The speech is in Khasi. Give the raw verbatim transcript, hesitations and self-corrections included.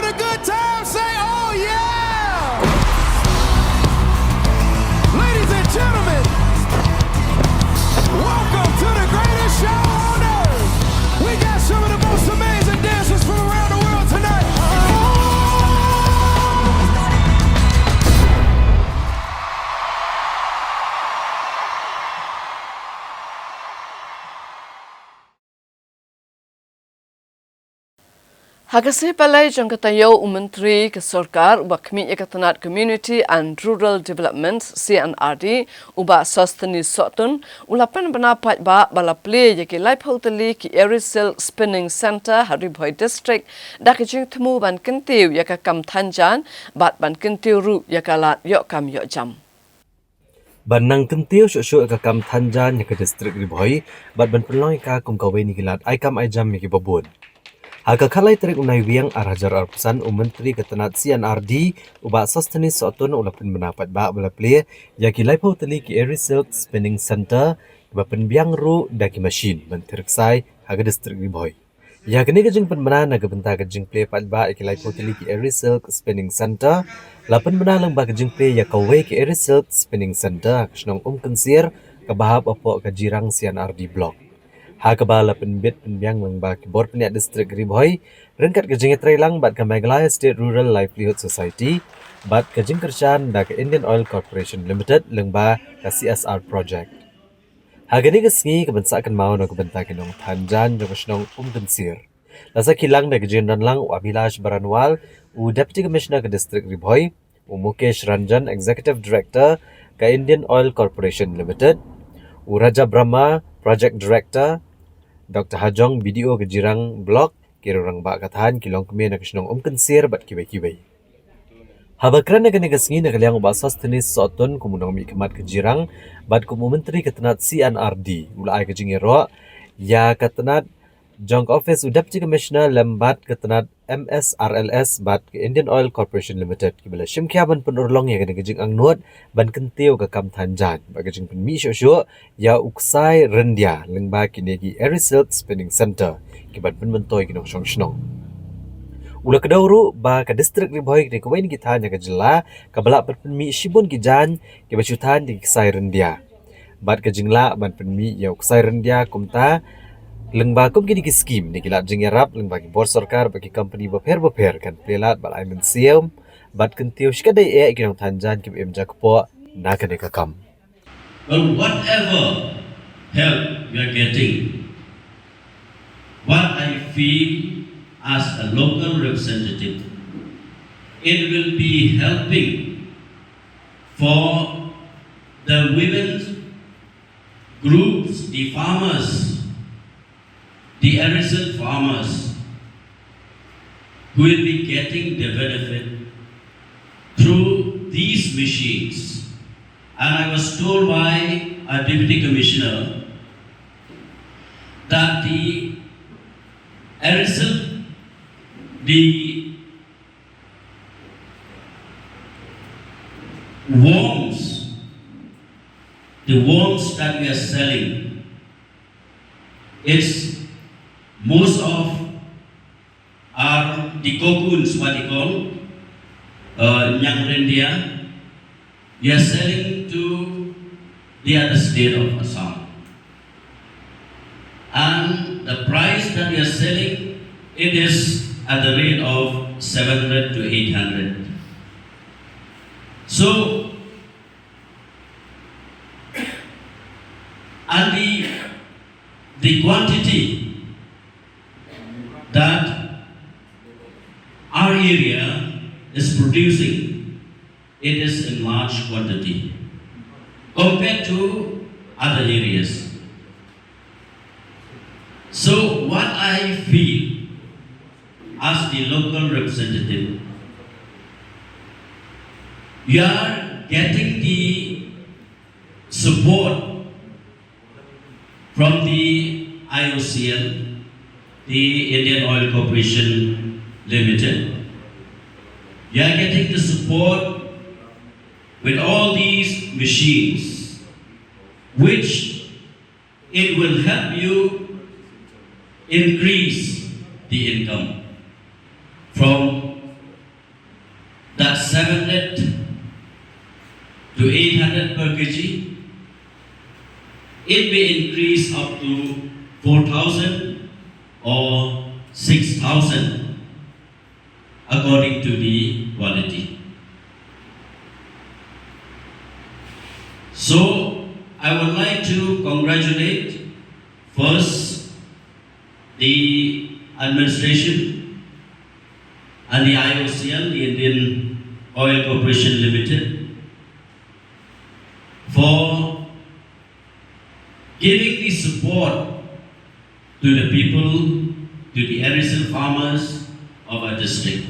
A good time, say, "Oh, yeah!" Ladies and gentlemen, welcome to the greatest show on earth. We got some of the most amazing dancers from around the world tonight. Ha ka sngi Palei jong ka taïew, u Myntri ka Sorkar uba khmih ïa ka tnat Community and Rural Development, C and R D, u Bah Sosthenes Sohtun, u la pynbna paidbah ba la plie ïa ki laiphew tylli ki Eri Silk Spinning Centre ha Ri Bhoi District da ka jingthmu ban kyntiew ïa ka kam than jaiñ bad ban kyntiew ruh ïa ka lad ïoh kam ïoh jam. Ban nang kyntiew shuh shuh ïa ka kam than jaiñ ha ka district Ri Bhoi bad ban pynlong ïa ka kum kawei na ki lad ai kam ai jam ïa kiba bun. Ha ka khatlai tarik u Naiwieng ar hajar arphew san, u Myntri ka tnat C and R D, u Bah Sosthenes Sohtun, u la pynbna paidbah ba la plie ïa ki laiphew tylli ki Eri Silk Spinning Centre, kiba pynbiang ruh da ki machine ban thir ksai ha ka district Ri Bhoi. Ïa kane ka jingpynbna na ka bynta ka jingplie paidbah ïa ki laiphew tylli ki Eri Silk Spinning Centre, la pynbna lyngba ka jingplie ïa kawei ka Eri Silk Spinning Centre ha ka shnong Umkynsier, kaba hap hapoh ka Jirang C and R D Block. Ha kaba la pynbit pynbiang lyngba ki bor pynïaid district Ri Bhoi ryngkat ka jingïatreilang bad ka Meghalaya State Rural Livelihood Society bad ka jingkyrshan da ka Indian Oil Corporation Limited lyngba ka C S R project. Ha kane ka sngi, ka ban sah kynmaw na ka bynta ki nongthan jaiñ jong ka shnong Umkynsier, la sakhi lang da ka jingdon lang u Abhilash Baranwal, u Deputy Commissioner ka District Ri Bhoi, u Mukesh Ranjan, Executive Director ka Indian Oil Corporation Limited, u Raja Brahma, Project Director, Doctor Hajong, B D O ka Jirang Block, ki rangbah ka thaiñ, ki longkmie na ka shnong Umkynsier bad kiwei kiwei. Haba kren ha kane ka sngi na ka liang u Bah Sosthenes Sohtun kum u nongmihkhmat ka Jirang bad kum u Myntri ka tnat C and R D, u la ai ka jingïaroh ïa ka tnat jong ka office u Deputy Commissioner lem bad ka tnat M S R L S bad ka Indian Oil Corporation Limited, kiba la shim khia ban pynurlong ïa kane ka jingangnud ban kyntiew ka kam than jaiñ bad ka jingpynmih shuh shuh ïa u ksai ryndia lyngba kine ki Eri Silk Spinning Centre, kiban pynmyntoi ki nongshong shnong. U la kdew ruh ba ka district Ri Bhoi ka dei kawei na ki thaiñ ha ka jylla kaba lah ban pynmih shibun ki jaiñ kiba shu thaiñ da ki ksai ryndia. Bad ka jinglah ban pynmih ïa u ksai ryndia kumta lyngba kum kine ki skim ne ki lad jingïarap lyngba ki bor sorkar bad ki kompani bapher bapher kan plie lad ban ai mynsiem bad kyntiew shikatdei eh ki nongthan jaiñ kiba im jakpoh na kane ka kam. But whatever help we are getting, what I feel as a local representative, it will be helping for the women's groups, the farmers, the Eri Silk farmers who will be getting the benefit through these machines. And I was told by a deputy commissioner that the Eri Silk, the worms, the worms that we are selling, it's most of are the cocoons, what they call, uh, ñiang ryndia. We are selling to the other state of Assam. And the price that we are selling, it is at the rate of seven hundred to eight hundred. So, and the, the quantity that our area is producing, it is in large quantity compared to other areas. So what I feel as the local representative, we are getting the support from the I O C L, the Indian Oil Corporation Limited. You are getting the support with all these machines, which it will help you increase the income from seven hundred to eight hundred per kg, it may increase up to four thousand or six thousand, according to the quality. So I would like to congratulate first the administration and the I O C L, the Indian Oil Corporation Limited, for giving the support to the people, to the N S L farmers of our district.